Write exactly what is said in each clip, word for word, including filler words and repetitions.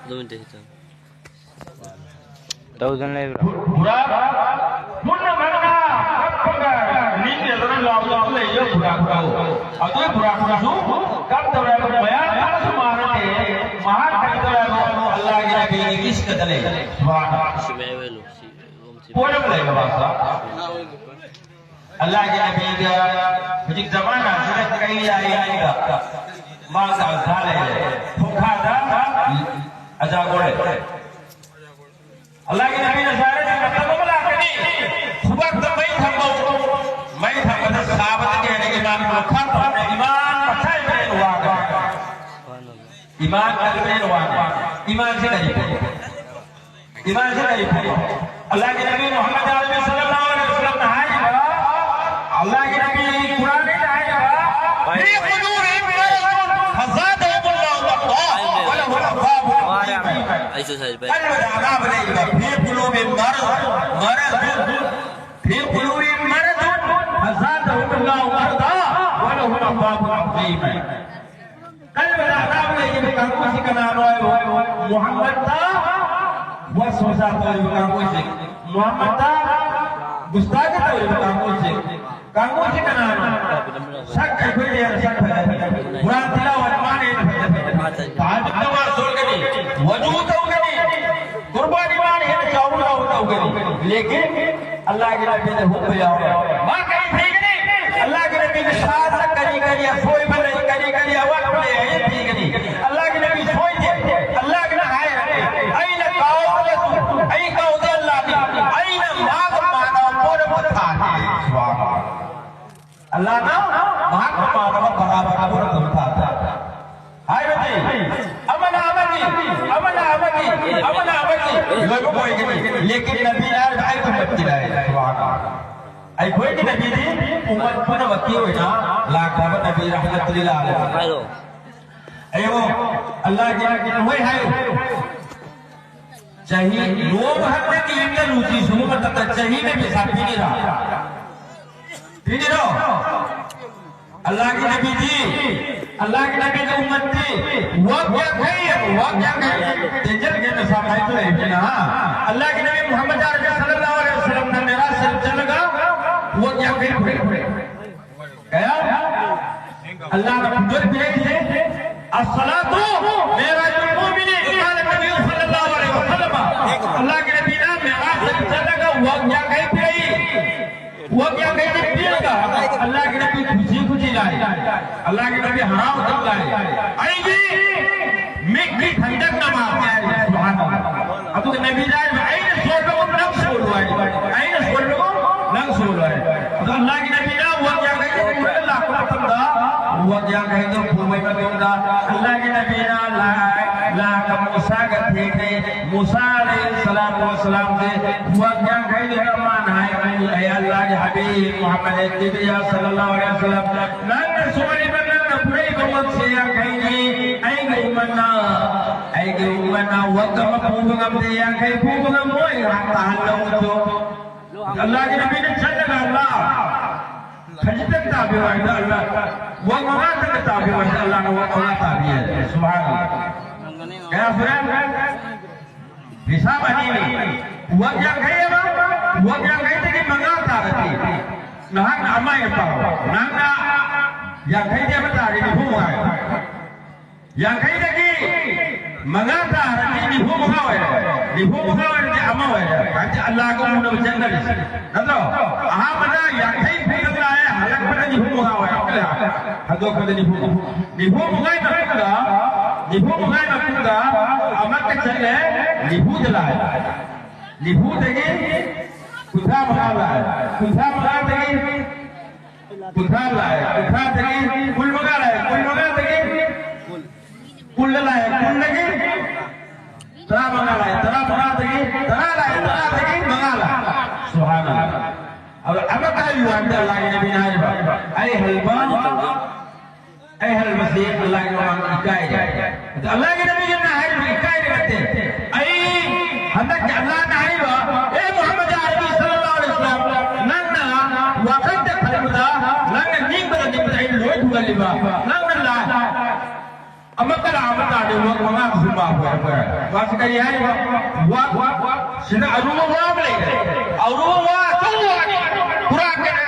ꯑꯗꯨꯝ ꯇꯧꯗꯅ ꯂꯩꯕ꯭ꯔꯣ? ꯕꯨꯔꯥꯛ ꯄꯨꯝꯅꯃꯛꯅ ꯀꯞꯄꯒ ꯅꯤꯡꯖꯗꯅ ꯂꯥꯎꯗꯨꯅ ꯂꯩꯕ ꯕꯨꯔꯥꯛꯇꯣ, ꯑꯗꯨꯒꯤ ꯕꯨꯔꯥꯛꯇꯨꯁꯨ ꯀꯞꯇꯧꯔꯦ ꯍꯥꯏꯕ, ꯃꯌꯥꯝ ꯑꯃꯁꯨ ꯃꯥꯟꯅꯗꯦ꯫ ꯃꯍꯥꯛ ꯀꯔꯤ ꯇꯧꯔꯦ ꯍꯥꯏꯕ? ꯑꯜꯂꯥꯍꯒꯤ ꯅꯕꯤꯒꯤ ꯏꯁꯀꯗ ꯂꯩ꯫ ꯁꯨꯕꯍꯥꯅ ꯑꯜꯂꯥꯍ꯫ ꯄꯣꯠ ꯑꯃ ꯂꯩꯕ ꯃꯥꯁꯇꯔ꯫ ꯑꯜꯂꯥꯍꯒꯤ ꯅꯕꯤꯒ ꯍꯧꯖꯤꯛ ꯖꯃꯥꯅꯥꯁꯤꯗ ꯀꯩ ꯂꯥꯏ ꯍꯥꯏꯗ ꯃꯥꯁꯇꯔ ꯂꯩꯔꯦ꯫ ꯈꯣꯡꯈꯥꯗ ꯑꯖꯥꯒꯣ ꯂꯩꯔꯦ꯫ ꯑꯜꯂꯥꯍꯒꯤ ꯅꯕꯤꯅ ꯍꯥꯏꯔꯦ, ꯃꯇꯝ ꯑꯃ ꯂꯥꯛꯀꯅꯤ, ꯈꯨꯕꯥꯛꯇ ꯃꯩ ꯊꯝꯃꯣ, ꯃꯩ ꯊꯝꯕꯗ ꯁꯥꯕꯗꯒꯤ ꯍꯦꯟꯅ ꯏꯃꯥꯟ ꯃꯈꯥ ꯇꯝꯅ ꯏꯃꯥꯟ ꯃꯈꯥ ꯏꯃꯥꯟ ꯋꯥꯒꯅꯤ꯫ ꯏꯃꯥꯟ ꯀꯔꯤꯅ ꯋꯥꯒꯅꯤ? ꯏꯃꯥꯟꯁꯤ ꯀꯔꯤ ꯄꯣꯠꯅꯣ? ꯏꯃꯥꯟꯁꯤ ꯀꯔꯤ ꯄꯣꯠꯅꯣ? ꯑꯜꯂꯥꯍꯒꯤ ꯅꯕꯤ ꯃꯨꯍꯝꯃꯗ ꯑꯔꯕꯤ ꯁꯜꯂꯜꯂꯥꯍꯨ ꯑꯂꯩꯍꯤ ꯋꯁꯜꯂꯝꯅ ꯍꯥꯏꯔꯤꯕ, ꯑꯜꯂꯥꯍꯒꯤ ꯅꯕꯤ ꯀꯨꯔꯥꯟꯗ ꯍꯥꯏꯔꯤꯕ, "في قلوبهم مرض فزادهم الله مرضا ولهم عذاب أليم." ꯑꯩꯁꯨ ꯁꯥꯏ ꯚꯥꯏ꯫ ꯀꯟꯕꯗ ꯑꯅꯥꯕ ꯂꯩꯔꯤꯕ, "في قلوبهم مرض، مرض، في قلوبهم مرض فزادهم الله مرضا ولهم عذاب أليم." ꯀꯟꯕꯗ ꯑꯅꯥꯕ ꯂꯩꯔꯤꯕ ꯀꯥꯡꯕꯨꯁꯤ ꯀꯅꯥꯅꯣ ꯍꯥꯏꯕ? ꯃꯨꯍꯝꯃꯗꯇ ꯋꯥꯁꯋꯥꯁꯥ ꯇꯧꯔꯤꯕ ꯀꯥꯡꯕꯨꯁꯤ, ꯃꯨꯍꯝꯃꯗꯇ ꯒꯨꯁꯇꯥꯈꯤ ꯇꯧꯔꯤꯕ ꯀꯥꯡꯕꯨꯁꯤ, ꯀꯥꯡꯕꯨꯁꯤ ꯀꯅꯥꯅꯣ? ꯁꯛ ꯑꯩꯈꯣꯏꯅ ꯍꯦꯟꯅ ꯁꯛ ꯐꯖꯕꯤ, ꯀꯨꯔꯥꯟ ꯇꯤꯂꯥꯋꯠ ꯃꯥꯅ ꯍꯦꯟꯅ ꯐꯖꯕꯤ, ꯇꯍꯖꯨꯗ ꯅꯃꯥꯖ ꯁꯣꯟꯒꯅꯤ, ꯋꯖꯨ ꯇꯧꯒꯅꯤ, ꯀꯨꯔꯕꯥꯅꯤ ꯃꯥꯅ ꯍꯦꯟꯅ ꯆꯥꯎꯅ ꯆꯥꯎꯅ ꯇꯧꯒꯅꯤ꯫ ꯂꯦꯀꯤꯟ ꯑꯜꯂꯥꯍꯒꯤ ꯅꯕꯤꯗ ꯍꯨꯞꯄ ꯌꯥꯎꯔꯦ꯫ ꯃꯥ ꯀꯔꯤ ꯊꯤꯒꯅꯤ? ꯑꯜꯂꯥꯍꯒꯤ ꯅꯕꯤꯒꯤ ꯁꯥꯗ ꯀꯔꯤ ꯀꯔꯤ ꯑꯁꯣꯏꯕ ꯂꯩ, ꯀꯔꯤ ꯀꯔꯤ ꯑꯋꯥꯠꯄ ꯂꯩ ꯍꯥꯏꯅ ꯊꯤꯒꯅꯤ꯫ ꯑꯜꯂꯥꯍꯒꯤ ꯅꯕꯤ ꯁꯣꯏꯗꯦ꯫ ꯑꯜꯂꯥꯍꯒꯤꯅ ꯍꯥꯏꯔꯦ, "ꯑꯩꯅ ꯀꯥꯎꯔꯒꯁꯨ ꯑꯩ ꯀꯥꯎꯗꯦ ꯑꯜꯂꯥꯍꯅꯤ, ꯑꯩꯅ ꯃꯥꯒ ꯃꯥꯟꯅꯕ ꯄꯣꯠ ꯑꯃ ꯊꯥꯗꯦ꯫" ꯁꯨꯕꯍꯥꯅꯜꯂꯥꯍ꯫ ꯑꯜꯂꯥꯍꯅ ꯃꯍꯥꯛꯀ ꯃꯥꯟꯅꯕ ꯕꯔꯥꯕꯔ ꯄꯣꯠ ꯑꯃ ꯊꯥꯗꯦ꯫ ꯍꯥꯏꯕꯗꯤ ꯑꯃꯅ ꯑꯃꯒꯤ, ꯑꯃꯅ ꯑꯃꯒꯤ, ꯑꯃꯅ ꯑꯃꯒꯤ ꯂꯣꯏꯕ ꯑꯣꯏꯒꯅꯤ꯫ ꯂꯦꯀꯤꯟ ꯅꯕꯤꯅ ꯍꯥꯏꯔꯤꯕ ꯑꯩ ꯎꯝꯃꯠꯀꯤ ꯂꯥꯏ꯫ ꯁꯨꯕꯍꯥꯅꯜꯂꯥꯍ꯫ ꯑꯩꯈꯣꯏꯒꯤ ꯅꯕꯤꯗꯤ ꯎꯝꯃꯠ ꯄꯨꯝꯅꯃꯛꯀꯤ ꯑꯣꯏꯅ ꯂꯥꯛꯈ꯭ꯔꯕ ꯅꯕꯤ, ꯔꯍꯃꯠ ꯂꯤꯜ ꯑꯥꯂꯃꯤꯟ꯫ ꯍꯥꯏꯔꯣ꯫ ꯑꯩꯕꯨ ꯑꯜꯂꯥꯍꯒꯤ ꯅꯕꯤ ꯍꯣꯏ ꯍꯥꯏꯌꯨ꯫ ꯆꯍꯤ ꯅꯣꯡꯃ ꯈꯛꯇꯒꯤ ꯌꯨꯝꯗ ꯂꯨꯆꯤ ꯁꯨꯕ ꯃꯇꯝꯗ ꯆꯍꯤꯒꯤ ꯄꯩꯁꯥ ꯄꯤꯔꯤꯔꯥ? ꯄꯤꯔꯤꯔꯣ? ꯑꯜꯂꯥꯍꯒꯤ ꯅꯕꯤꯗꯤ ꯑꯜꯂꯥꯍꯒꯤ ꯅꯕꯤꯒꯤ ꯎꯝꯃꯠꯇꯤ ꯋꯥꯛ ꯌꯥꯡꯈꯩ, ꯋꯥꯛ ꯌꯥꯡꯈꯩ ꯇꯦꯟꯖꯔꯒꯦꯅ ꯁꯥꯃꯥꯏ ꯇꯧꯔꯛꯏꯕꯅꯤꯅ, ꯍꯥ? ꯑꯜꯂꯥꯍꯒꯤ ꯅꯕꯤ ꯃꯨꯍꯝꯃꯗ ꯑꯔꯕꯤ ꯁꯜꯂꯜꯂꯥꯍꯨ ꯑꯂꯩꯍꯤ ꯋꯁꯜꯂꯝꯅ ꯃꯤꯔꯥꯖ ꯁꯔꯤꯐ ꯆꯠꯂꯒ ꯋꯥꯛ ꯌꯥꯡꯈꯩ ꯐꯨꯔꯦ꯫ ꯀꯌꯥ? ꯑꯜꯂꯥꯍꯅ ꯐꯨꯗꯣꯔ ꯄꯤꯔꯛꯏꯁꯦ, "ꯑꯁ-ꯁꯂꯥꯇꯨ ꯃꯤꯔꯥꯖꯨꯜ ꯃꯨꯑꯃꯤꯅꯤ", ꯀꯥꯂ ꯅꯕꯤ ꯁꯜꯂꯜꯂꯥꯍꯨ ꯑꯂꯩꯍꯤ ꯋꯁꯜꯂꯝ꯫ ꯑꯜꯂꯥꯍꯒꯤ ꯅꯕꯤꯅ ꯃꯤꯔꯥꯖ ꯁꯔꯤꯐ ꯆꯠꯂꯒ ꯋꯥꯛ ꯌꯥꯡꯈꯩ ꯄꯤꯔꯛꯏ꯫ ꯋꯥꯛ ꯌꯥꯡꯈꯩꯗꯤ ꯄꯤꯔꯒ ꯑꯜꯂꯥꯍꯒꯤ ꯅꯕꯤ ꯈꯨꯁꯤ ꯈꯨꯁꯤ ꯂꯥꯛꯏ, ꯑꯜꯂꯥꯍꯒꯤ ꯅꯕꯤ ꯍꯔꯥꯎꯗꯅ ꯂꯥꯛꯏ꯫ ꯑꯩꯒꯤ ꯃꯤꯠꯀꯤ ꯊꯟꯗꯛꯅ ꯃꯥ ꯍꯥꯏꯔꯤ, ꯁꯨꯕꯍꯥꯅꯜꯂꯥꯍ꯫ ꯑꯗꯨꯒ ꯅꯕꯤꯅ ꯍꯥꯏꯔꯤꯕ, "ꯑꯩꯅ ꯁꯣꯟꯕꯒꯨꯝ ꯅꯪ ꯁꯣꯜꯂꯨ" ꯍꯥꯏꯔꯤ, "ꯑꯩꯅ ꯁꯣꯟꯕꯒꯨꯝ ꯅꯪ ꯁꯣꯜꯂꯨ" ꯍꯥꯏꯔꯤ꯫ ꯑꯗꯣ ꯑꯜꯂꯥꯍꯒꯤ ꯅꯕꯤꯅ ꯋꯥꯛ ꯌꯥꯡꯈꯩꯗꯣ ꯄꯨꯔꯒ ꯂꯥꯛꯄ ꯃꯇꯝꯗ, ꯋꯥꯛ ꯌꯥꯡꯈꯩꯗꯣ ꯄꯨꯔꯕꯩ ꯃꯇꯨꯡꯗ ꯑꯜꯂꯥꯍꯒꯤ ꯅꯕꯤꯅ ꯂꯥꯛ-, ꯂꯥꯛꯑꯒ ꯃꯨꯁꯥꯒ ꯊꯦꯡꯅꯩ꯫ ꯃꯨꯁꯥ ꯑꯂꯩꯍꯤ ꯁꯂꯥꯇꯨ ꯋꯁꯁꯂꯥꯝꯁꯦ ꯋꯥꯛ ꯌꯥꯡꯈꯩꯗꯨꯗ ꯃꯥꯅ ꯍꯥꯏꯕꯅꯤ, "ꯑꯦ ꯑꯜꯂꯥꯍꯒꯤ ꯍꯕꯤꯕ ꯃꯨꯍꯝꯃꯗ ꯇꯤꯕꯤꯌꯥ ꯁꯜꯂꯜꯂꯥꯍꯨ ꯑꯂꯩꯍꯤ ꯋꯁꯜꯂꯝ, ꯅꯪꯅ ꯁꯣꯜꯂꯤꯕ, ꯅꯪꯅ ꯄꯨꯔꯛꯏꯕ ꯋꯥꯛꯁꯦ ꯌꯥꯡꯈꯩꯅꯤ꯫ ꯑꯩꯒꯤ ꯎꯝꯃꯠꯅ, ꯑꯩꯒꯤ ꯎꯝꯃꯠꯅ ꯋꯥꯛ ꯑꯃ ꯄꯨꯕ ꯉꯝꯗꯦ, ꯌꯥꯡꯈꯩ ꯄꯨꯕ ꯉꯝꯃꯣꯏ, ꯉꯥꯏꯍꯥꯛ ꯇꯥꯍꯜꯂꯧ" ꯍꯥꯏꯕꯗꯣ꯫ ꯑꯜꯂꯥꯍꯒꯤ ꯅꯕꯤꯅ ꯆꯠꯂꯒ, "ꯑꯜꯂꯥꯍ, ꯈꯖꯤꯛꯇꯪ ꯇꯥꯕꯤꯌꯨ" ꯍꯥꯏꯕꯗ ꯑꯜꯂꯥꯍ, ꯋꯥꯛ ꯃꯉꯥꯇꯪꯒ ꯇꯥꯕꯤꯌꯨ ꯍꯥꯏꯕꯗ ꯑꯜꯂꯥꯍꯅ ꯋꯥꯛ ꯃꯉꯥ ꯇꯥꯕꯤꯌꯦ꯫ ꯁꯨꯕꯍꯥꯅꯜꯂꯥꯍ꯫ ꯀꯌꯥ ꯁꯨꯔꯦ? ꯍꯤꯁꯥꯕ ꯑꯅꯤꯅꯤ꯫ ꯋꯥꯛ ꯌꯥꯡꯈꯩ ꯑꯃ, ꯋꯥꯛ ꯌꯥꯡꯈꯩꯗꯒꯤ ꯃꯉꯥ ꯇꯥꯔꯗꯤ, ꯅꯍꯥꯛꯅ ꯑꯃ ꯍꯦꯟꯅ ꯄꯥꯔꯣ꯫ ꯅꯍꯥꯛꯅ ꯌꯥꯡꯈꯩꯗꯤ ꯑꯃ ꯇꯥꯔꯗꯤ ꯅꯤꯐꯨ ꯃꯉꯥ ꯑꯣꯏꯔꯦ꯫ ꯌꯥꯡꯈꯩꯗꯒꯤ ꯃꯉꯥ ꯇꯥꯔꯗꯤ ꯅꯤꯐꯨ ꯃꯉꯥ ꯑꯣꯏꯔꯦ꯫ ꯅꯤꯐꯨ ꯃꯉꯥ ꯑꯣꯏꯔꯗꯤ ꯑꯃ ꯑꯣꯏꯔꯦ꯫ ꯍꯥꯏꯕꯗꯤ ꯑꯜꯂꯥꯍꯒ ꯎꯅꯕ ꯆꯠꯅꯔꯤꯁꯦ꯫ ꯅꯠꯇ꯭ꯔꯣ? ꯑꯍꯥꯟꯕꯗ ꯌꯥꯡꯈꯩ ꯐꯨꯗ ꯂꯥꯛꯑꯦ, ꯍꯜꯂꯛꯄꯗ ꯅꯤꯐꯨ ꯃꯉꯥ ꯑꯣꯏꯔꯦ꯫ ꯍꯟꯗꯣꯛꯄꯗ ꯅꯤꯐꯨ꯫ ꯅꯤꯐꯨ ꯃꯉꯥꯒꯤ ꯃꯇꯨꯡꯗ, ꯅꯤꯐꯨ ꯃꯉꯥꯒꯤ ꯃꯇꯨꯡꯗ ꯑꯃꯠꯇ ꯆꯠꯂꯦ, ꯅꯤꯐꯨꯗ ꯂꯥꯛꯑꯦ꯫ ꯅꯤꯐꯨꯗꯒꯤ ꯀꯨꯟꯊ꯭ꯔꯥ ꯃꯉꯥ ꯂꯥꯛꯑꯦ꯫ ꯀꯨꯟꯊ꯭ꯔꯥ ꯃꯉꯥꯗꯒꯤ ꯀꯨꯟꯊ꯭ꯔꯥ ꯂꯥꯛꯑꯦ꯫ ꯀꯨꯟꯊ꯭ꯔꯥꯗꯒꯤ ꯀꯨꯟ ꯃꯉꯥ ꯂꯥꯛꯑꯦ꯫ ꯀꯨꯟ ꯃꯉꯥꯗꯒꯤ ꯀꯨꯟꯗ ꯂꯥꯛꯑꯦ꯫ ꯀꯨꯟꯗꯒꯤ ꯇꯔꯥ ꯃꯉꯥ ꯂꯥꯛꯑꯦ꯫ ꯇꯔꯥ ꯃꯉꯥꯗꯒꯤ ꯇꯔꯥ ꯂꯥꯛꯑꯦ꯫ ꯇꯔꯥꯗꯒꯤ ꯃꯉꯥ ꯂꯥꯛꯑꯦ꯫ ꯁꯨꯕꯍꯥꯅꯜꯂꯥꯍ꯫ ꯑꯗꯣ ꯑꯃꯠꯇ ꯍꯥꯏꯕꯤꯌꯨ ꯍꯥꯏꯕꯗ ꯑꯜꯂꯥꯍꯒꯤ ꯅꯕꯤꯅ ꯍꯥꯏꯔꯤꯕ, "ꯑꯩ ꯍꯜꯕ ꯑꯩ ꯍꯜꯕꯁꯤ ꯑꯜꯂꯥꯍꯒꯤ ꯃꯃꯥꯡꯗ ꯏꯀꯥꯏꯔꯦ"꯫ ꯑꯗ ꯑꯜꯂꯥꯍꯒꯤ ꯅꯕꯤꯅ ꯍꯥꯏꯔꯤꯕ ꯏꯀꯥꯏꯔꯦ ꯅꯠꯇꯦ꯫ ꯑꯩ ꯍꯟꯗꯛꯀꯤ ꯑꯜꯂꯥꯍꯅ ꯍꯥꯏꯔꯤꯕ, "ꯑꯦ ꯃꯨꯍꯝꯃꯗ ꯑꯔꯕꯤ ꯁꯜꯂꯜꯂꯥꯍꯨ ꯑꯂꯩꯍꯤ ꯋꯁꯜꯂꯝ, ꯅꯪꯅ ꯋꯥꯈꯜꯗ ꯈꯟꯕꯗ, ꯅꯪꯅ ꯅꯤꯡꯕꯗ ꯅꯤꯡꯕꯗ ꯑꯩ ꯂꯣꯏ ꯊꯨꯡꯍꯜꯂꯤꯕ, ꯅꯪꯅ ꯂꯥ-, ꯑꯃꯠꯇꯅ ꯑꯃꯠꯇ ꯑꯗꯨ ꯋꯥ ꯃꯉꯥꯗꯨꯁꯨ ꯄꯥꯕ ꯌꯥꯏ꯫ ꯃꯥꯁꯤ ꯀꯔꯤ ꯍꯥꯏꯔꯤꯕ? ꯋꯥ, ꯋꯥ, ꯋꯥ꯫ ꯁꯤꯗ ꯑꯔꯨꯕ ꯋꯥ ꯑꯃ ꯂꯩꯔꯦ꯫ ꯑꯔꯨꯕ ꯋꯥ ꯑꯆꯧꯕ ꯋꯥꯅꯤ꯫ ꯀꯨꯔꯥꯟ ꯀꯩꯅꯣ,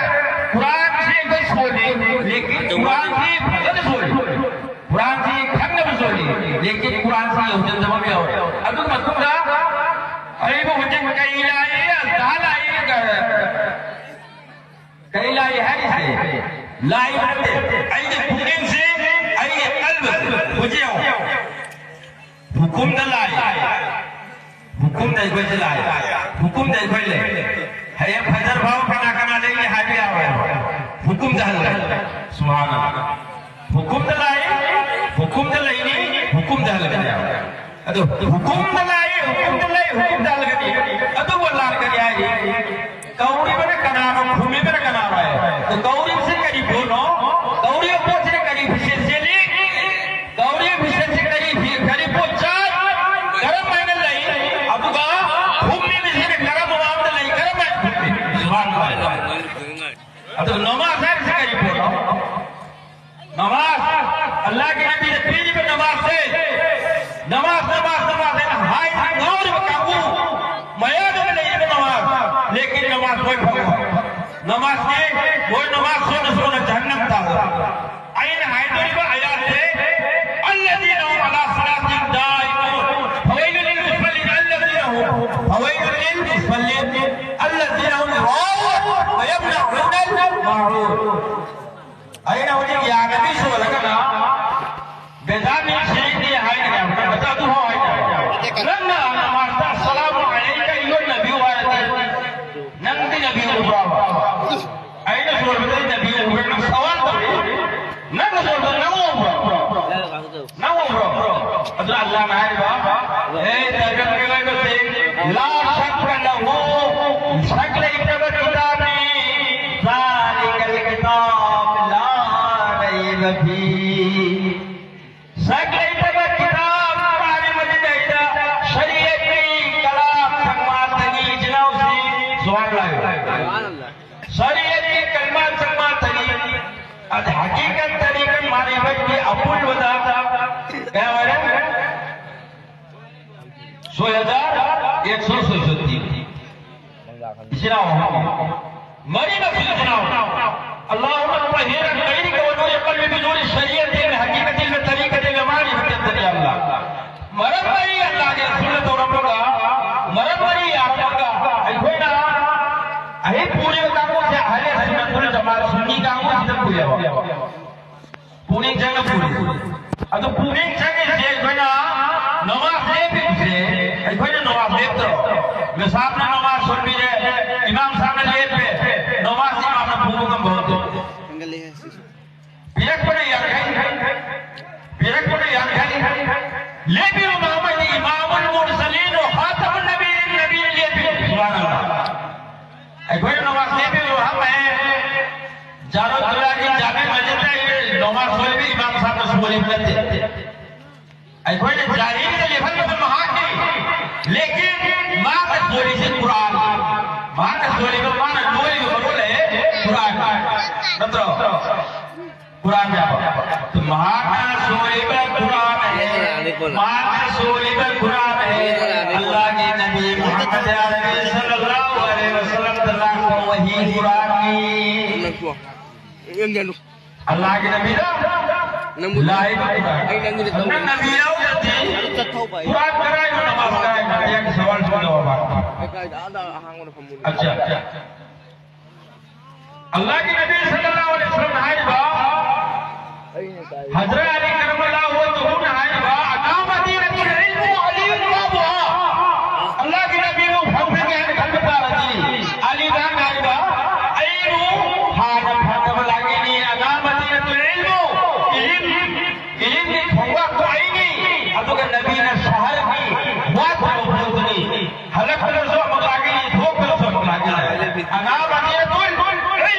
ꯀꯨꯔꯥꯟꯁꯤ ꯑꯩꯈꯣꯏ ꯁꯣꯜꯂꯤ, ꯂꯦꯀꯤꯟ ꯀꯨꯔꯥꯟꯁꯤ ꯐꯖꯅ ꯁꯣꯜꯂꯤ꯫ ꯀꯨꯔꯥꯟꯁꯤ ꯈꯪꯅꯕ ꯁꯣꯜꯂꯤ, ꯂꯦꯀꯤꯟ ꯀꯨꯔꯥꯟꯁꯤ ꯌꯧꯁꯤꯟꯗꯕ ꯑꯃ ꯌꯥꯎꯔꯦ꯫ ꯑꯗꯨꯒꯤ ꯃꯇꯨꯡꯗ ꯑꯔꯤꯕ ꯍꯧꯖꯤꯛ ꯀꯩ ꯂꯥꯛꯏ, ꯑꯜꯇꯥ ꯂꯥꯛꯏ, ꯀꯔꯤ ꯂꯥꯛꯏ ꯍꯥꯏꯔꯤꯁꯦ? ꯂꯥꯛꯏ ꯅꯠꯇꯦ꯫ ꯑꯩꯒꯤ ꯄꯨꯛꯅꯤꯡꯁꯤ, ꯑꯩꯒꯤ ꯀꯜꯕꯁꯤ ꯍꯧꯖꯤꯛ ꯌꯦꯡꯉꯨ꯫ ꯍꯨꯀꯨꯝꯗ ꯂꯥꯛꯏ꯫ ꯍꯨꯀꯨꯝꯗ ꯑꯩꯈꯣꯏꯁꯤ ꯂꯥꯛꯏ꯫ ꯍꯨꯀꯨꯝꯗ ꯑꯩꯈꯣꯏ ꯂꯩ꯫ ꯍꯌꯦꯡ ꯐꯖꯔ ꯐꯥꯎ ꯀꯅꯥ ꯀꯅꯥ ꯂꯩꯅꯤ ꯍꯥꯏꯕ ꯌꯥꯔꯣꯏ꯫ ꯍꯨꯀꯨꯝꯗ ꯍꯜꯂꯦ꯫ ꯁꯨꯕꯍꯥꯅꯜꯂꯥꯍ꯫ ꯍꯨꯀꯨꯝꯗ ꯂꯥꯛꯏ, ꯍꯨꯀꯨꯝꯗ ꯂꯩꯅꯤ, ꯍꯨꯀꯨꯝꯗ ꯍꯜꯂꯛꯀꯅꯤ ꯍꯥꯏꯕ꯫ ꯑꯗꯨ ꯍꯨꯀꯨꯝꯗ ꯂꯥꯛꯏ, ꯍꯨꯀꯨꯝꯗ ꯂꯩ, ꯍꯨꯀꯨꯝꯗ ꯍꯜꯂꯛꯀꯅꯤ꯫ ꯑꯗꯨꯕꯨ ꯑꯜꯂꯥꯍꯅ ꯀꯔꯤ ꯍꯥꯏꯔꯤ? ꯀꯧꯔꯤꯕꯅ ꯀꯅꯥꯅꯣ, ꯈꯨꯝꯃꯤꯕꯅ ꯀꯅꯥꯅꯣ ꯍꯥꯏ꯫ ꯑꯗꯨ ꯀꯧꯔꯤꯕꯁꯤ ꯀꯔꯤ ꯄꯣꯠꯅꯣ? ꯀꯧꯔꯤꯕ ꯄꯣꯠꯁꯤꯅ ꯀꯔꯤ ꯃꯤꯁꯦꯁ ꯆꯦꯜꯂꯤ? ꯀꯧꯔꯤꯕ ꯃꯤꯁꯦꯁꯁꯤ ꯀꯔꯤ ꯐꯤ-, ꯀꯔꯤ ꯄꯣꯠ ꯆꯥꯏ? ꯀꯔꯝ ꯍꯥꯏꯅ ꯂꯩ? ꯑꯗꯨꯒ ꯈꯨꯝꯃꯤꯕꯁꯤꯅ ꯀꯔꯝꯕ ꯃꯑꯣꯡꯗ ꯂꯩ? ꯀꯔꯝ ꯍꯥꯏꯅ ꯈꯨꯝꯃꯤ? ꯁꯨꯕꯍꯥꯅꯜꯂꯥꯍ꯫ ꯑꯗꯨ ꯅꯃꯥꯖ ꯍꯥꯏꯔꯤꯁꯤ ꯀꯔꯤ ꯄꯣꯠꯅꯣ? ꯅꯃꯥꯖ, ꯑꯜꯂꯥꯍꯒꯤ ꯅꯕꯤꯅ ꯄꯤꯔꯤꯕ ꯅꯃꯥꯖꯁꯦ, ꯅꯃꯥꯖ, ꯅꯃꯥꯖ, ꯅꯃꯥꯖ ꯍꯥꯏꯅ ꯍꯥꯏꯗꯅ ꯉꯥꯎꯔꯤꯕ ꯀꯥꯡꯕꯨ ꯃꯌꯥꯝ ꯑꯃ ꯂꯩꯔꯤꯕ ꯅꯃꯥꯖ, ꯂꯦꯀꯤꯟ ꯅꯃꯥꯖ ꯃꯣꯏ ꯐꯪꯉꯣꯏ꯫ ꯅꯃꯥꯖꯁꯦ ꯃꯣꯏ ꯅꯃꯥꯖ ꯁꯣꯟꯅ ꯁꯣꯟꯅ ꯖꯍꯟꯅꯝ ꯇꯥꯕ꯫ ꯑꯩꯅ ꯍꯥꯏꯗꯣꯔꯤꯕ ꯑꯌꯥꯠꯁꯦ, الذين هم على صلاتهم دائمون، فويل للمصلين الذين هم، فويل للمصلين الذين هم يراءون ويمنعون الماعون꯫ ꯑꯩꯅ ꯍꯧꯖꯤꯛ ꯌꯥꯒꯅꯤ ꯁꯣꯜꯂꯒꯅ ꯕꯦꯗꯥꯃꯤ ꯁꯤꯗꯤ ꯍꯥꯏꯒꯅꯤ ꯍꯥꯏꯕ, ꯅꯪ ꯑꯗꯨ ꯍꯥꯏ꯫ ꯅꯪꯅ ꯅꯃꯥꯖꯇ "ꯑꯁꯁꯂꯥꯃꯨ ꯑꯂꯩꯀ ꯑꯌꯨꯍꯟ ꯅꯕꯤꯌꯨ" ꯍꯥꯏꯔꯗꯤ, ꯅꯪꯗꯤ ꯅꯕꯤ ꯎꯕ꯭ꯔꯥꯕ? ꯑꯩꯅ ꯁꯣꯜꯕꯗꯗꯤ ꯅꯕꯤ ꯎꯕ꯭ꯔꯥ? ꯅꯪ ꯁꯋꯥꯜ ꯇꯧꯔꯤ꯫ ꯅꯪꯅ ꯁꯣꯜꯕꯗ ꯅꯪ ꯎꯕ꯭ꯔꯥ? ꯅꯪ ꯎꯕ꯭ꯔꯣ? ꯑꯗꯨꯅ ꯑꯜꯂꯥꯍꯅ ꯍꯥꯏꯔꯤꯕ, "ꯍꯦ ꯇꯥꯏꯕꯪ ꯃꯤꯑꯣꯏꯕꯁꯤꯡ, لا شك له, ꯁꯛ ꯂꯩꯇꯕ ꯀꯤꯇꯥꯕꯅꯤ, ذلك الكتاب لا ريب فيه." ꯁꯛ ꯂꯩꯇꯕ ꯀꯤꯇꯥꯕ ꯀꯨꯔꯥꯟ ꯃꯖꯤꯗ ꯁꯔꯤꯌꯠꯀꯤ ꯀꯂꯥꯝ ꯁꯪꯃꯥ ꯇꯅꯤ ꯖꯤꯅꯥꯎꯁꯤ ꯁꯨꯍꯥꯟ ꯂꯥꯏ꯫ ꯁꯔꯤꯌꯠꯀꯤ ꯀꯂꯃꯥ ꯁꯪꯃꯥ ꯇꯅꯤ꯫ ꯑꯗ ꯍꯀꯤꯀꯠ ꯇꯔꯤꯀꯠ ꯃꯥꯔꯤꯐꯠꯀꯤ ꯑꯄꯨꯟꯕꯗ ꯀꯌꯥ ꯑꯣꯏꯔꯦ? ꯁꯣꯏ ꯍꯖꯥꯔ ꯑꯦꯛ ꯁꯣꯏ ꯁꯣꯏꯁꯣꯠꯇꯤ꯫ ꯏꯆꯤꯟ ꯏꯅꯥꯎ ꯑꯍꯨꯝ꯫ ꯃꯔꯤꯃꯛꯁꯨ ꯏꯆꯤꯟ ꯏꯅꯥꯎ꯫ اللهم طهر غيرك ونور قلبي بنور الشريعة الحقيقة الطريقة المعرفة يا الله. ꯃꯔꯝ ꯃꯔꯤ ꯑꯜꯂꯥꯍꯒꯤ ꯔꯁꯨꯜꯅ ꯇꯧꯔꯝꯕꯒ ꯃꯔꯝ ꯃꯔꯤ ꯌꯥꯔꯝꯕꯒ ꯑꯩꯈꯣꯏꯅ ꯑꯍꯤꯡ ꯄꯨꯔꯤꯕ ꯀꯥꯡꯕꯨꯁꯦ ꯑꯍꯂꯦ ꯁꯨꯟꯅꯇꯨꯜ ꯖꯃꯥꯠ ꯁꯨꯟꯅꯤ ꯀꯥꯡꯕꯨꯁꯤꯗ ꯄꯨꯏꯌꯦꯕ꯫ ꯄꯨꯛꯅꯤꯡ ꯆꯪꯅ ꯄꯨꯔꯤ꯫ ꯑꯗꯨ ꯄꯨꯛꯅꯤꯡ ꯆꯪꯉꯤꯁꯦ ꯑꯩꯈꯣꯏꯅ ꯅꯃꯥꯖ ꯂꯦꯞꯄꯤꯕꯁꯦ, ꯑꯩꯈꯣꯏꯅ ꯅꯃꯥꯖ ꯂꯦꯞꯇ꯭ꯔꯣ? ꯃꯤꯁꯥꯕꯅ ꯅꯃꯥꯖ ꯁꯣꯟꯕꯤꯔꯦ, ꯏꯃꯥꯝ ꯁꯥꯕꯅ ꯂꯦꯞꯄꯦ, ꯅꯃꯥꯖ ꯏꯃꯥꯝꯅ ꯄꯨꯕ ꯉꯝꯕ ꯅꯠꯇꯦ꯫ ꯄꯤꯔꯛꯄꯅ ꯌꯥꯡꯈꯩ, ꯄꯤꯔꯛꯄꯅ ꯌꯥꯡꯈꯩ꯫ ꯂꯦꯞꯄꯤꯕ ꯃꯍꯥꯃꯗꯤ ꯏꯃꯥꯃꯨꯜ ꯃꯨꯔꯁꯂꯤꯟ ꯈꯥꯇꯃꯨꯟ ꯅꯕꯤꯌꯤꯟ ꯅꯕꯤꯅ ꯂꯦꯞꯄꯤ꯫ ꯁꯨꯕꯍꯥꯅꯜꯂꯥꯍ꯫ ꯑꯩꯈꯣꯏꯅ ꯅꯃꯥꯖ ꯂꯦꯞꯄꯤꯕ ꯃꯐꯝ ꯑꯦ ꯖꯥꯔꯨꯗꯨꯜꯂꯥꯒꯤ ꯖꯥꯃꯦ ꯃꯁꯖꯤꯗꯇ ꯅꯃꯥꯖ ꯁꯣꯏꯕ ꯏꯃꯥꯝ ꯁꯥꯕꯅ ꯁꯣꯏꯕ ꯅꯠꯇꯦ꯫ ꯑꯩꯈꯣꯏꯅ ꯖꯥꯍꯤꯔꯗ ꯂꯦꯞꯍꯟꯕꯗ ꯃꯍꯥꯛꯅꯤ꯫ ꯂꯦꯀꯤꯟ ꯃꯥꯅ ꯁꯣꯏꯔꯤꯁꯤ ꯀꯨꯔꯥꯟ꯫ ꯃꯥꯅ ꯁꯣꯏꯔꯤꯕ, ꯃꯥꯅ ꯂꯣꯏꯔꯤꯕ ꯃꯔꯣꯜ ꯑꯦ ꯀꯨꯔꯥꯟ꯫ ꯅꯠꯇ꯭ꯔꯣ? ꯀꯨꯔꯥꯟ ꯌꯥꯕ꯫ ꯃꯍꯥꯛꯅ ꯁꯣꯏꯔꯤꯕ ꯀꯨꯔꯥꯟ ꯑꯦ꯫ ꯃꯍꯥꯛꯅ ꯁꯣꯏꯔꯤꯕ ꯀꯨꯔꯥꯟ ꯑꯦ꯫ ꯑꯜꯂꯥꯍꯒꯤ ꯅꯕꯤ ꯃꯨꯍꯝꯃꯗ ꯑꯔꯕꯤ ꯁꯜꯂꯜꯂꯥꯍꯨ ꯑꯂꯩꯍꯤ ꯋꯁꯜꯂꯝꯗ ꯂꯥꯛꯄ ꯋꯥꯍꯤ ꯀꯨꯔꯥꯟꯅꯤ꯫ ꯑꯜꯂꯥꯍꯒꯤ ꯅꯕꯤꯗ ꯂꯥꯛꯏꯕ ꯀꯨꯔꯥꯟ꯫ ꯑꯗꯨꯅ ꯅꯕꯤ ꯌꯥꯎꯗ꯭ꯔꯗꯤ ꯀꯨꯔꯥꯟ ꯀꯔꯥꯏꯅꯣ, ꯅꯃꯥꯖ ꯀꯔꯥꯏꯅꯣ? ꯑꯩꯍꯥꯛꯀꯤ ꯁꯋꯥꯜꯁꯤꯒꯤ ꯖꯋꯥꯕ꯫ ꯑꯠꯆꯥ, ꯑꯠꯆꯥ꯫ ꯑꯜꯂꯥꯍꯒꯤ ꯅꯕꯤ ꯁꯜꯂꯜꯂꯥꯍꯨ ꯑꯂꯩꯍꯤ ꯋꯁꯜꯂꯝꯅ ꯍꯥꯏꯔꯤꯕ, ꯍꯖꯔꯠ ꯑꯂꯤ ꯀꯔꯝꯃꯜꯂꯥꯍꯨ ꯋꯖꯍꯨꯅ ꯍꯥꯏꯔꯤꯕ, "ꯑꯅꯥ ꯃꯗꯤꯅꯇꯨꯜ ꯏꯜꯃꯨ ꯋ ꯑꯂꯤꯌꯨꯟ ꯕꯥꯕꯨꯍꯥ"꯫ ꯑꯜꯂꯥꯍꯒꯤ ꯅꯕꯤꯕꯨ ꯐꯪꯗ꯭ꯔꯤꯉꯩ ꯍꯥꯏꯅ ꯈꯟꯕ ꯇꯥꯔꯗꯤ, ꯑꯂꯤꯅ ꯍꯥꯏꯔꯤꯕ, "ꯑꯩꯕꯨ ꯍꯥꯟꯅ ꯐꯪꯗꯕ ꯂꯥꯛꯏꯅꯤ, ꯑꯅꯥ ꯃꯗꯤꯅꯇꯨꯜ ꯏꯜꯃꯨ", ꯏꯜꯃ ꯏꯂꯤꯝꯒꯤ ꯈꯣꯡꯀꯥꯞꯇꯣ ꯑꯩꯅꯤ, ꯑꯗꯨꯒ ꯅꯕꯤꯅ ꯁꯍꯔꯒꯤ ꯋꯥꯠꯇꯕ ꯄꯣꯠꯇꯨꯅꯤ꯫ ꯍꯜꯂꯛꯄꯗꯁꯨ ꯑꯃꯨꯛ ꯂꯥꯛꯀꯅꯤ, ꯊꯣꯛꯄꯗꯁꯨ ꯑꯃꯨꯛ ꯂꯥꯛꯀꯅꯤ꯫ ꯑꯅꯥ ꯃꯗꯤꯅꯇꯨꯜ ꯏꯜꯝ,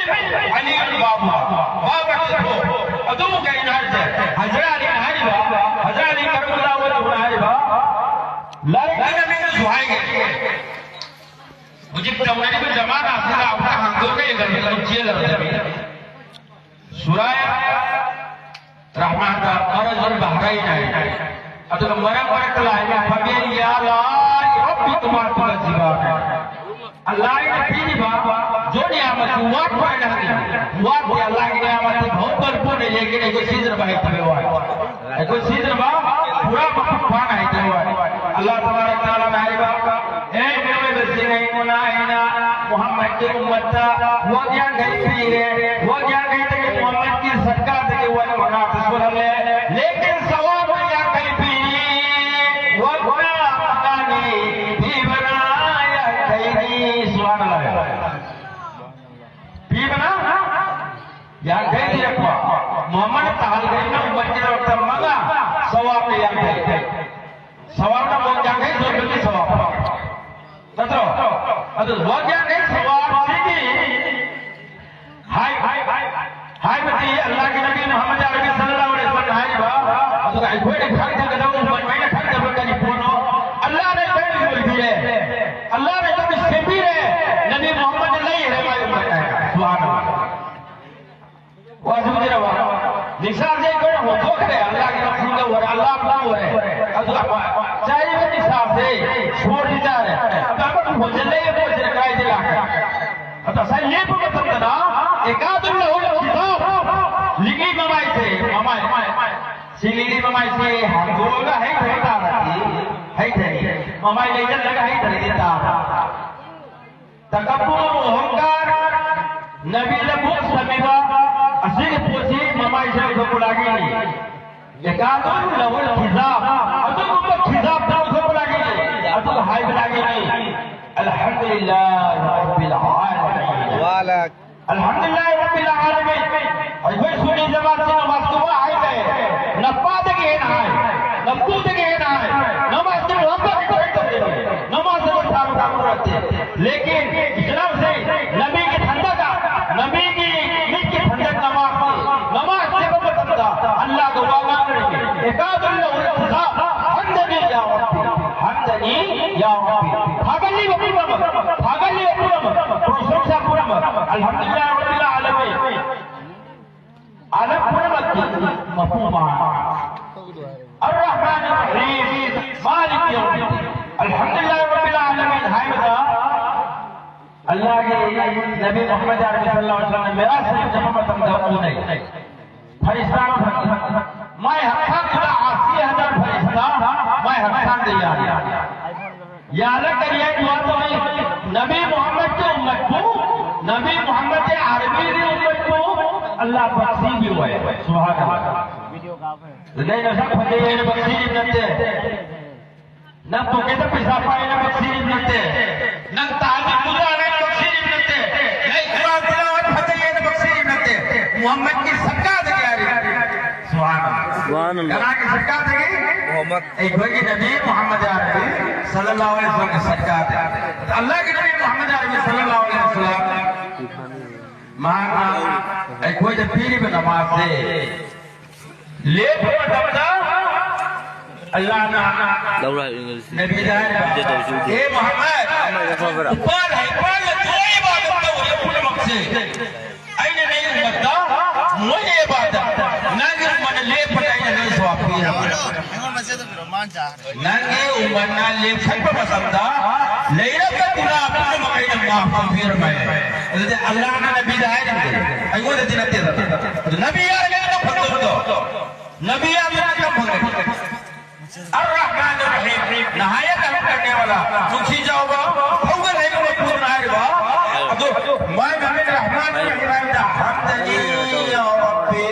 ꯑꯂꯤꯌꯨꯟ ꯕꯥꯕꯨꯍꯥ, ꯕꯥꯕ ꯑꯗꯨ ꯊꯣꯛ꯫ ꯑꯗꯨꯕꯨ ꯀꯩꯅꯣ ꯍꯥꯏꯁꯦ? ꯍꯖꯔꯠ ꯑꯂꯤꯅ ꯍꯥꯏꯔꯤꯕ, ꯍꯖꯔꯠ ꯑꯂꯤ ꯀꯔꯝꯃꯜꯂꯥꯍꯨ ꯋꯖꯍꯨꯅ ꯍꯥꯏꯔꯤꯕ, ꯂꯥꯏꯔꯤꯛꯀꯤ ꯅꯕꯤꯅꯁꯨ ꯍꯥꯏꯒꯦ꯫ ꯍꯧꯖꯤꯛ ꯇꯧꯅꯔꯤꯕ ꯖꯃꯥꯅꯥꯁꯤꯗ ꯑꯃꯨꯛꯇ ꯍꯥꯡꯗꯣꯛꯑꯒ ꯌꯦꯡꯍꯟꯕꯤꯌꯨ, ꯆꯦꯜꯂꯕꯅꯤ꯫ ꯁꯨꯔꯥ ꯔꯍꯃꯥꯟꯗ ꯃꯔꯖꯨꯜ ꯕꯍꯔꯩꯟ ꯍꯥꯏ꯫ ꯑꯗꯨꯒ ꯃꯔꯛ ꯃꯔꯛꯇ ꯂꯥꯛꯏꯕ ꯐꯝꯕꯦꯟꯒꯤ ꯑꯂꯥꯏ ꯔꯕꯤ ꯇꯨꯃꯥ ꯇꯨꯃꯥ ꯖꯤꯕꯥ꯫ ꯑꯜꯂꯥꯍꯅ ꯄꯤꯔꯤꯕ ꯖꯣꯅꯤꯌꯥ ꯃꯆꯨ ꯋꯥꯠꯄ ꯍꯥꯏꯅ ꯍꯪꯉꯤ꯫ ꯋꯥꯠꯇꯦ, ꯑꯜꯂꯥꯍꯒꯤ ꯅꯤꯌꯥꯃꯠꯇꯤ ꯚꯔꯄꯨꯔ ꯂꯩ, ꯂꯦꯀꯤꯟ ꯑꯩꯈꯣꯏ ꯁꯤꯖꯤꯟꯅꯕ ꯍꯩꯇꯕꯩ ꯋꯥꯅꯤ꯫ ꯑꯩꯈꯣꯏ ꯁꯤꯖꯤꯟꯅꯕ ꯄꯨꯔꯥ ꯃꯄꯨꯡ ꯐꯥꯅ ꯍꯩꯇꯕꯩ ꯋꯥꯅꯤ꯫ ꯑꯜꯂꯥꯍ ꯇꯕꯥꯔꯛ ꯇꯥꯂꯥꯅ ꯍꯥꯏꯔꯤꯕ, ꯑꯦ ꯃꯤꯑꯣꯏꯕꯁꯤꯡ, ꯑꯩꯉꯣꯟꯗ ꯑꯩꯅ ꯃꯨꯍꯝꯃꯗꯀꯤ ꯎꯝꯃꯠꯇ ꯋꯥꯠ ꯌꯥꯡꯈꯩ ꯄꯤꯔꯦ, ꯋꯥꯠ ꯌꯥꯡꯈꯩꯗꯒꯤ ꯃꯨꯍꯝꯃꯗꯀꯤ ꯁꯗꯀꯥꯗꯒꯤ ꯋꯥꯠ ꯃꯉꯥ ꯁꯨꯍꯜꯂꯦ, ꯂꯦꯀꯤꯟ ꯁꯋꯥꯕ ꯌꯥꯡꯈꯩ ꯄꯤꯔꯤ, ꯋꯥꯠ ꯃꯉꯥ ꯃꯉꯥꯅꯤ, ꯄꯤꯕꯅ ꯌꯥꯡꯈꯩꯅꯤ꯫ ꯁꯨꯕꯍꯥꯅꯜꯂꯥꯍ꯫ ꯄꯤꯕꯅ ꯌꯥꯡꯈꯩ ꯄꯤꯔꯛꯄ꯫ ꯃꯨꯍꯝꯃꯗꯅ ꯇꯥꯍꯟꯈ꯭ꯔꯤꯕꯅ ꯎꯝꯃꯠꯀꯤꯗꯃꯛꯇ ꯃꯉꯥ, ꯁꯋꯥꯕꯅ ꯌꯥꯡꯈꯩ꯫ ꯁꯋꯥꯕꯅ ꯃꯣꯠ ꯌꯥꯡꯈꯩ ꯁꯨꯔꯒꯗꯤ ꯁꯋꯥꯕ ꯅꯠꯇ꯭ꯔꯣ? ꯑꯗꯨ ꯃꯣꯠ ꯌꯥꯡꯈꯩ ꯁꯋꯥꯕꯁꯤꯗꯤ ꯍꯥꯏ-, ꯍꯥꯏ-, ꯍꯥꯏ-, ꯍꯥꯏꯕꯗꯤ ꯑꯜꯂꯥꯍꯒꯤ ꯅꯕꯤ ꯃꯨꯍꯝꯃꯗ ꯑꯔꯕꯤ ꯁꯜꯂꯜꯂꯥꯍꯨ ꯑꯂꯩꯍꯤ ꯋꯁꯜꯂꯝꯅ ꯍꯥꯏꯔꯤꯕ, ꯑꯗꯨꯒ ꯑꯩꯈꯣꯏꯅ ꯈꯪꯖꯒꯗꯕ, ꯎꯝꯃꯠ ꯃꯩꯅ ꯈꯪꯖꯕ ꯀꯔꯤ ꯄꯣꯠꯅꯣ? ꯑꯜꯂꯥꯍꯅ ꯑꯩꯈꯣꯏꯕꯨ ꯑꯣꯏꯕꯤꯔꯦ, ꯑꯜꯂꯥꯍꯅ ꯑꯩꯈꯣꯏꯕꯨ ꯁꯦꯝꯕꯤꯔꯦ, ꯅꯕꯤ ꯃꯨꯍꯝꯃꯗꯅ ꯂꯩꯈ꯭ꯔꯦ ꯃꯥꯒꯤ ꯎꯝꯃꯠ ꯍꯥꯏꯅ꯫ ꯁꯨꯕꯍꯥꯅꯜꯂꯥꯍ꯫ ꯋꯥꯁꯤꯕꯨꯗꯤꯔꯕ? ꯅꯤꯁꯥꯁꯦ ꯑꯩꯈꯣꯏꯅ ꯍꯣꯟꯗꯣꯛꯈ꯭ꯔꯦ, ꯑꯜꯂꯥꯍꯒꯤ ꯃꯐꯝꯗ ꯑꯣꯏꯔꯦ, ꯑꯜꯂꯥꯍ ꯑꯃ ꯑꯣꯏꯔꯦ꯫ ꯑꯗꯨꯒ ꯆꯥꯔꯤꯕ ꯅꯤꯁꯥꯁꯦ ꯁꯣꯔꯗꯤ ꯆꯥꯔꯦ, ꯑꯗ ꯑꯃꯗꯤ ꯍꯣꯟꯖꯤꯜꯂꯛꯑꯦ, ꯃꯣꯏꯁꯤꯅ ꯀꯥꯏꯗꯩ ꯂꯥꯛꯀꯦ? ꯑꯗ ꯉꯁꯥꯏ ꯂꯦꯞꯄ ꯃꯇꯝꯗꯅ ꯑꯦꯀꯥꯗꯨꯜ ꯂꯍꯨꯜ ꯈꯤꯇꯥꯕ, ꯂꯤꯛꯂꯤ ꯃꯃꯥꯏꯁꯦ, ꯃꯃꯥꯏ, ꯁꯤ ꯂꯤꯛꯂꯤ ꯃꯃꯥꯏꯁꯦ ꯍꯥꯡꯗꯣꯛꯑꯒ ꯍꯩꯊꯕ ꯇꯥꯔꯗꯤ ꯍꯩꯊꯔꯤ, ꯃꯃꯥꯏ ꯂꯩꯖꯜꯂꯒ ꯍꯩꯊꯔꯗꯤ ꯇꯥꯕ꯫ ꯇꯀꯕꯨꯔ, ꯑꯍꯪꯀꯥꯔ, ꯅꯕꯤꯗ ꯕꯨꯛꯁ ꯊꯝꯃꯤꯕ ꯑꯁꯤꯒꯤ ꯄꯣꯠꯁꯤ ꯃꯃꯥꯏꯁꯤꯗ ꯂꯧꯊꯣꯛꯄ ꯂꯥꯛꯏꯅꯤ꯫ ꯑꯦꯀꯥꯗꯨꯜ ꯂꯍꯨꯜ ꯈꯤꯖꯥꯕ, ꯑꯗꯨꯒꯨꯝꯕ ꯈꯤꯖꯥꯕꯇ ꯂꯧꯊꯣꯛꯄ ꯂꯥꯛꯏꯅꯤ꯫ ꯑꯗꯨꯒ ꯍꯥꯏꯕ ꯂꯥꯛꯏꯅꯤ, "ꯑꯜꯍꯝꯗꯨꯂꯤꯜꯂꯥꯍꯤ ꯔꯕꯤꯜ ꯑꯥꯂꯃꯤꯟ꯫ ꯋꯥꯂ ꯑꯜꯍꯝꯗꯨꯂꯤꯜꯂꯥꯍꯤ ꯔꯕꯤꯜ ꯑꯥꯂꯃꯤꯟ"꯫ ꯑꯩꯈꯣꯏ ꯁꯨꯟꯅꯤ ꯖꯃꯥꯠꯁꯤ ꯅꯃꯥꯖ ꯀꯨꯝꯕ ꯍꯥꯏꯔꯦ, ꯅꯄꯥꯗꯒꯤ ꯍꯦꯟꯅ ꯍꯥꯏ, ꯅꯄꯨꯗꯒꯤ ꯍꯦꯟꯅ ꯍꯥꯏ꯫ ꯅꯃꯥꯖ ꯀꯨꯝꯕ ꯍꯝꯕ ꯍꯦꯛꯇ ꯍꯦꯛꯇ ꯅꯃꯥꯖ ꯑꯗꯨꯝ ꯊꯥꯔꯨ ꯊꯥꯔꯨ ꯅꯠꯇꯦ꯫ ꯂꯦꯀꯤꯟ ꯏꯁꯂꯥꯝꯁꯦ ꯅꯕꯤꯒꯤ ꯊꯟꯗꯛ, ꯅꯕꯤꯒꯤ ꯃꯤꯠꯀꯤ ꯊꯟꯗꯛ ꯅꯃꯥꯖ, ꯅꯃꯥꯖ ꯂꯦꯞꯄ ꯃꯇꯝꯗ ꯑꯜꯂꯥꯍꯒ ꯋꯥ ꯉꯥꯡꯅꯔꯤꯅꯤ꯫ ꯑꯦꯀꯥꯗꯨꯜ ꯂꯍꯨꯜ ꯈꯤꯖꯥꯕ, "ꯍꯝꯗꯅꯤ ꯌꯥ ꯔꯕꯤ, ꯍꯝꯗꯅꯤ ꯌꯥ ꯔꯕꯤ"꯫ ꯊꯥꯒꯠꯂꯤꯕ ꯄꯨꯝꯅꯃꯛ, ꯊꯥꯒꯠꯂꯤꯕ ꯄꯨꯝꯅꯃꯛ, ꯄ꯭ꯔꯣꯁꯦꯁ ꯄꯨꯝꯅꯃꯛ, ꯑꯜꯍꯝꯗꯨꯂꯤꯜꯂꯥꯍꯤ ꯔꯕꯤꯜ ꯑꯥꯂꯃꯤꯟ꯫ ꯑꯥꯂꯝ ꯄꯨꯝꯅꯃꯛꯀꯤ ꯃꯄꯨ ꯃꯍꯥ꯫ ꯑꯔ الرحمن الرحيم، مالك يوم الدين. الحمد لله رب العالمين ꯍꯥꯏꯕꯗ ꯑꯜꯂꯥꯍꯒꯤ ꯅꯕꯤ ꯃꯨꯍꯝꯃꯗ ꯑꯔꯕꯤ ꯁꯜꯂꯜꯂꯥꯍꯨ ꯑꯂꯩꯍꯤ ꯋꯁꯜꯂꯝꯅ ꯃꯤꯔꯥꯖ ꯁꯔꯤꯐ ꯆꯠꯄ ꯃꯇꯝꯗ ꯎꯅꯩ꯫ ꯐꯔꯤꯁꯇꯥ ꯐꯪꯉꯤ꯫ ꯃꯥꯏ ꯍꯛꯆꯥꯡꯗ ꯑꯁꯤ ꯍꯖꯥꯔ ꯐꯔꯤꯁꯇꯥ ꯃꯥꯏ ꯍꯛꯆꯥꯡꯗ ꯌꯥꯜꯂꯤ꯫ ꯌꯥꯜꯂ ꯀꯔꯤ ꯍꯥꯏ ꯗꯨꯋꯥ ꯇꯧꯏ? ꯅꯕꯤ ꯃꯨꯍꯝꯃꯗꯀꯤ ꯎꯝꯃꯠꯄꯨ, ꯅꯕꯤ ꯃꯨꯍꯝꯃꯗ ꯑꯔꯕꯤꯒꯤ ꯎꯝꯃꯠꯄꯨ ꯑꯜꯂꯥꯍ ꯕꯛꯁꯤꯕꯤꯌꯨ ꯍꯥꯏ꯫ ꯁꯨꯕꯍꯥꯅꯜꯂꯥꯍ꯫ ꯑꯗꯨꯗ ꯑꯩꯅ ꯁꯛ ꯐꯖꯩ ꯍꯥꯏꯅ ꯕꯛꯁꯤꯔꯤꯕ ꯅꯠꯇꯦ꯫ ꯅꯪ ꯄꯣꯀꯦꯠꯇ ꯄꯩꯁꯥ ꯄꯥꯏꯅ ꯕꯛꯁꯤꯔꯤꯕ ꯅꯠꯇꯦ꯫ ꯅꯪ ꯇꯥꯖ ꯄꯨꯖꯥꯅ ꯕꯛꯁꯤꯔꯤꯕ ꯅꯠꯇꯦ꯫ ꯅꯪ ꯏꯃꯥꯟ ꯇꯤꯂꯥꯋꯠ ꯐꯖꯩꯅ ꯕꯛꯁꯤꯔꯤꯕ ꯅꯠꯇꯦ꯫ ꯃꯨꯍꯝꯃꯗꯀꯤ ꯁꯗꯀꯥꯗꯒꯤ ꯍꯥꯏꯔꯤ꯫ ꯁꯨꯕꯍꯥꯅꯜꯂꯥꯍ꯫ ꯁꯨꯕꯍꯥꯅꯜꯂꯥꯍ꯫ ꯀꯅꯥꯒꯤ ꯁꯗꯀꯥꯗꯒꯤ? ꯃꯨꯍꯝꯃꯗ꯫ ꯑꯩꯈꯣꯏꯒꯤ ꯅꯕꯤ ꯃꯨꯍꯝꯃꯗ ꯑꯔꯕꯤ ꯁꯜꯂꯜꯂꯥꯍꯨ ꯑꯂꯩꯍꯤ ꯋꯁꯜꯂꯝꯒꯤ ꯁꯗꯀꯥꯗꯒꯤ꯫ ꯑꯜꯂꯥꯍꯒꯤ ꯅꯕꯤ ꯃꯨꯍꯝꯃꯗ ꯑꯔꯕꯤ ꯁꯜꯂꯜꯂꯥꯍꯨ ꯑꯂꯩꯍꯤ ꯋꯁꯜꯂꯝ ꯃꯍꯥꯛꯅ ꯑꯩꯈꯣꯏꯗ ꯄꯤꯔꯤꯕ ꯅꯃꯥꯖꯁꯦ ꯂꯦꯞꯄ ꯃꯇꯝꯗ ꯑꯜꯂꯥꯍꯅ ꯂꯧꯔ ꯏꯪꯂꯤꯁ ꯅꯕꯤꯗ ꯍꯥꯏꯔꯤꯕ, ꯇꯧꯁꯤ ꯎꯗꯦ꯫ "ꯍꯦ ꯃꯨꯍꯝꯃꯗ, ꯑꯃ ꯌꯥꯎꯈ꯭ꯔꯕ꯭ꯔꯥ? ꯎꯄꯥꯜ ꯍꯩꯄꯥꯜꯅ ꯊꯣꯛꯏꯕ ꯄꯨꯝꯅꯃꯛꯁꯦ ꯑꯩꯅ ꯅꯪꯒꯤ ꯎꯝꯃꯠꯇ ꯃꯣꯏꯅ ꯏꯕꯥꯗꯠ, ꯅꯪꯒꯤ ꯎꯝꯃꯠꯅ ꯂꯦꯞꯄꯗ ꯑꯩꯅ ꯅꯪ ꯁꯋꯥꯕ ꯄꯤꯔꯕ?" ꯅꯪꯒꯤ ꯎꯝꯃꯠꯅ ꯂꯦꯞꯈꯠꯄ ꯃꯇꯝꯗ ꯂꯩꯔꯕ ꯒꯨꯅꯥ ꯄꯨꯝꯅꯃꯛ ꯑꯩꯅ ꯃꯥꯐ ꯇꯧꯕꯤꯔꯝꯃꯦ꯫ ꯑꯗꯨꯗꯤ ꯑꯜꯂꯥꯍꯅ ꯅꯕꯤꯗ ꯍꯥꯏꯔꯤꯕꯗꯤ ꯑꯩꯉꯣꯟꯗꯗꯤ ꯅꯠꯇꯦꯗꯅ꯫ ꯑꯗꯨ ꯅꯕꯤ ꯌꯥꯔꯒ ꯅꯪ ꯐꯪꯗꯕꯗꯣ, ꯅꯕꯤ ꯌꯥꯔꯒ ꯅꯪ ꯐꯪꯗꯕꯗꯣ꯫ الرحمن الرحيم، نهایت رحم کرنے والا، ꯅꯨꯡꯁꯤ ꯆꯥꯎꯕ, ꯊꯧꯒꯜ ꯍꯩꯕ ꯃꯄꯨꯗꯨꯅ ꯍꯥꯏꯔꯤꯕ꯫ ꯑꯗꯨ ꯃꯥꯏ ꯃꯃꯤꯡ ꯔꯍꯃꯥꯟ ꯔꯍꯤꯝ ꯍꯥꯏꯕꯗ حمدني يا ربي،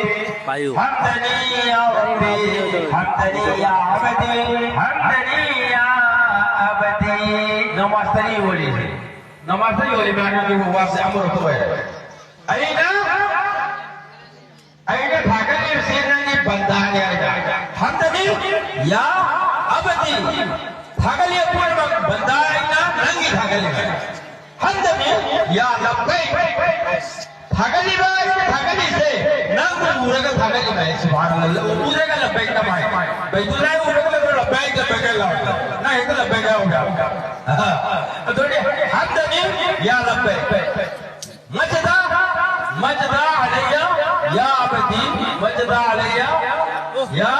ꯄꯥꯏꯌꯨ꯫ حمدني يا ربي، حمدني يا عبدي، حمدني يا عبدي. ꯅꯃꯥꯖꯇ ꯌꯣꯜꯂꯤ꯫ ꯅꯃꯥꯖꯇ ꯌꯣꯜꯂꯤ ꯃꯌꯥꯝꯒꯤ ꯋꯥꯁꯦ ꯑꯃꯔꯣꯝꯗ ꯑꯣꯏꯔꯦ꯫ ꯑꯩꯅ ꯑꯩꯅ ꯊꯥꯒꯠꯂꯤꯕꯁꯤ ꯅꯪꯒꯤ ꯕꯟꯗꯥꯅꯤ ꯍꯥꯏꯅ꯫ حمدني يا عبدي. ꯊꯥꯒꯠꯂꯤ ꯄꯨꯝꯅꯃꯛ ꯕꯟꯗꯥ ꯑꯩꯅ ꯅꯪꯒꯤ ꯊꯥꯒꯠꯂꯤꯕ꯫ حمدني يا لبيك. ꯊꯥꯒꯠꯂꯤꯕ ꯑꯩꯅ ꯊꯥꯒꯠꯂꯤꯁꯦ ꯅꯪꯕꯨ ꯎꯔꯒ ꯊꯥꯒꯠꯂꯤꯕ ꯑꯩ. ꯁꯨꯕꯍꯥꯅꯜꯂꯥꯍ. ꯎꯔꯒ ꯂꯕꯩꯛ ꯀꯃꯥꯏ? ꯕꯩꯇꯨꯜꯂꯥꯍꯤ ꯎꯔꯒ ꯅꯪꯅ ꯂꯕꯩꯛ ꯂꯕꯩꯛ ꯂꯥꯎ. ꯅꯪ ꯍꯦꯛꯇ ꯂꯕꯩꯛ ꯍꯥꯏꯔꯛꯎ. ꯑꯗꯨꯅꯤ حمدني يا لبيك. ما جدا، ما جدا علي يا عبدي، ما جدا علي يا